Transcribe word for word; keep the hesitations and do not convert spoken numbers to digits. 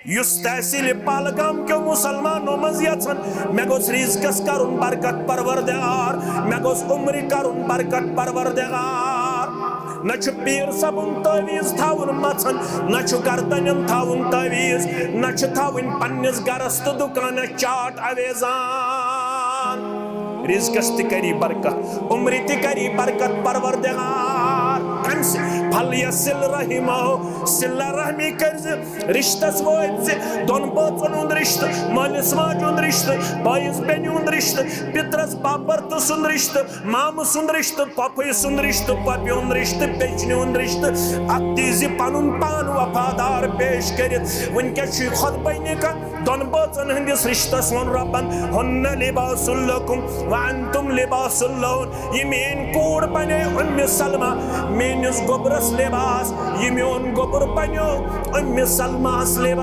یُس تحصیل پہلگام کیو مسلمانو منٛز یژھن، مےٚ گوٚژھ رزقس کرُن برکت پروردگار، مےٚ گوٚژھ عمرِ کرُن برکت پروردگار۔ نہ چھُ پیٖر صٲبُن تعویٖذ تھاوُن مژھن، نہ چھُ گردنن تھاوُن تعویٖذ، نہ چھُ تھاوٕنۍ پننِس گرس تہٕ دُکانس چاٹ اویزان۔ رزقس تہِ کری برکت، عمرِ تہِ کری برکت پروردگار۔ کمہِ سۭتۍ؟ فلیصل رحمہ، صلہ رحمی کٔرزِ، رشتس وٲتۍ زِ، دۄن بٲژن ہُنٛد رشتہٕ، مٲلِس ماجہِ ہُنٛد رشتہٕ، بٲیِس بیٚنہِ ہُنٛد رشتہٕ، پِترس باپرتہٕ سُنٛد رشتہٕ، مامہٕ سُنٛد رشتہٕ، پۄپھٕ سُنٛد رشتہٕ، پۄپھِ ہُنٛد رشتہٕ، پیٚچنہِ ہُنٛد رشتہٕ۔ اتھ دیٖزِ پنُن پان وفادار پیش کٔرِتھ۔ وٕنکیٚس چھُ یہِ خطبے نکاح۔ دۄن بٲژن ہٕنٛدِس رشتس ووٚن رۄبن، ہن لباس لکم وانتم لباس لہن۔ یہِ میٲنۍ کوٗر بنے اُمِ سلمہ میٲنِس گوٚبرس لباس، یہِ میون گوٚبُر بنیو اُمِ سلمہس لباس۔